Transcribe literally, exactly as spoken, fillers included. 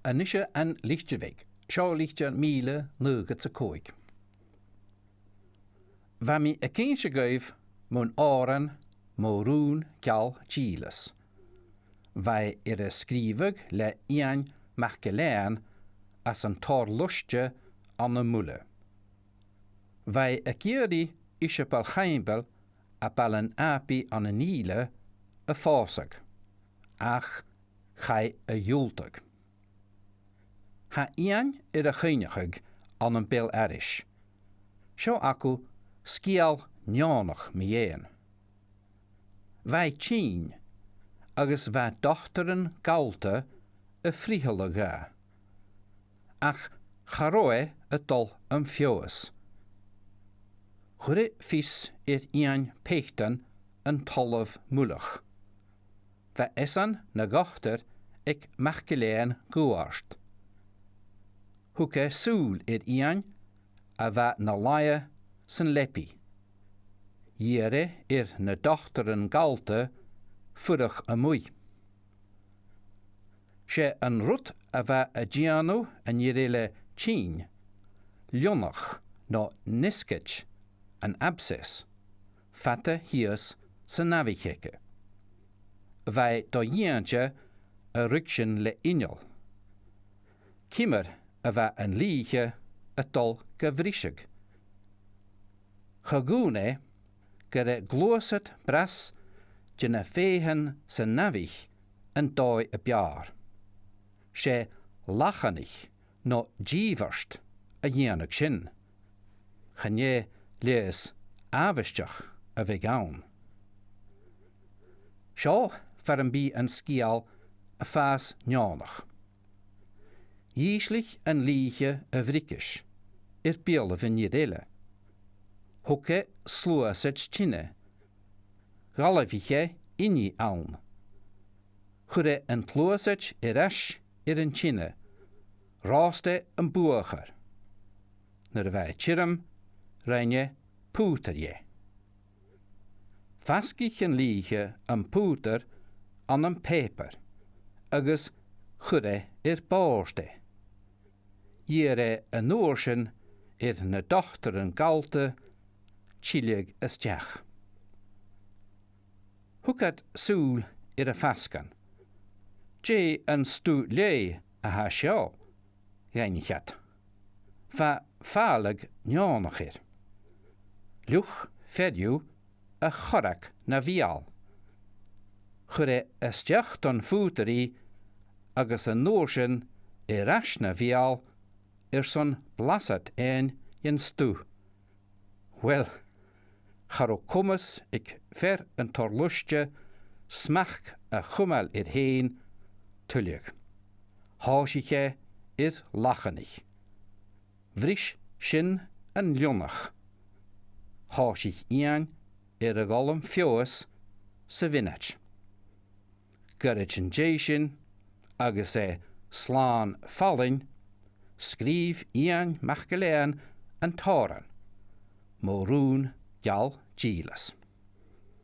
A-nis An Litir Bheag, seo litir mìle naochad 's a còig. Bha mi ag innse dhuibh mun òran Mo Rùn Geal Dìleas. Bha e air a sgrìobhadh le Iain MacGill-Eain às an Tòrr Loisgte ann am Muile. Bha e ag iarraidh Iseabail Chaimbeul à Baile an Àbaidh ann an Ìle a phòsadh, ach chaidh a dhiùltadh. Tha Iain air a chuimhneachadh ann am beul-aithris. Seo agaibh sgeul neònach mu dheidhinn. Bha e tinn, agus bha dotairean gallta a' frithealadh dha. Ach cha robh e a' dol am feabhas. Chuir e fios air Iain Petein an t-Ollamh Muileach. Bha esan na dhotair aig MacGill-Eain Dhubhaird. Thug e sùil air Iain a bha na laighe san leabaidh. Dh'iarr e air na dotairean gallta fuireach a-muigh. 'S e an rud a bha a' dèanamh an fhir eile tinn, lionnach no nesgad, an abscess, fada shìos san amhaich aige. Bha e do-dhèanta a ruigsinn le inneal. Ciamar a bha an lìth a' dol ga bhriseadh? Cho-dhùin e gur e gluasad bras de na fèithean san amhaich an dòigh a b' fheàrr. 'S e lachanaich no dìobhairt a dhèanadh sin. Chan e leigheas àbhaisteach a bhiodh ann. Seo far am bi an sgeul a' fàs neònach. Dh'ìslich an lìth a bhriogais air beulaibh an fhir eile. Thog e sluasaid teine. Dh'fhalbhaich e innidh ann. Chuir e an t-sluasaid air ais air an teine. Ròst e am buachair. Nuair a bha e tioram, rinn e pùdar dheth. Phasgaich an lìth am pùdar ann am pàipear agus chuir e air bòrd e. Dh'iarr e an uair sin air na dotairean gallta tilleadh a-steach. Thug iad sùil air a phasgan. "Dè an stuth-leigheis a tha seo?" dh'fhaighnich iad. Bha fàileadh neònach air. Fhliuch fear dhiubh a chorrag na bheul. Chuir e a-steach don phùdar i agus an uair sin air ais na bheul airson blasad fhaighinn dhen stuth. Uill, cha robh comas aig fear an Tòrr-loisgte smachd a chumail air fhèin tuilleadh. Thòisich e air lachanaich. Bhris sin an lionnach. Thòisich Iain air a dhol am feabhas sa mhionaid. Goirid an dèidh sin, agus e slàn fallain, sgrìobh Iain MacGill-Eain an t-òran, Mo Rùn Geal Dìleas.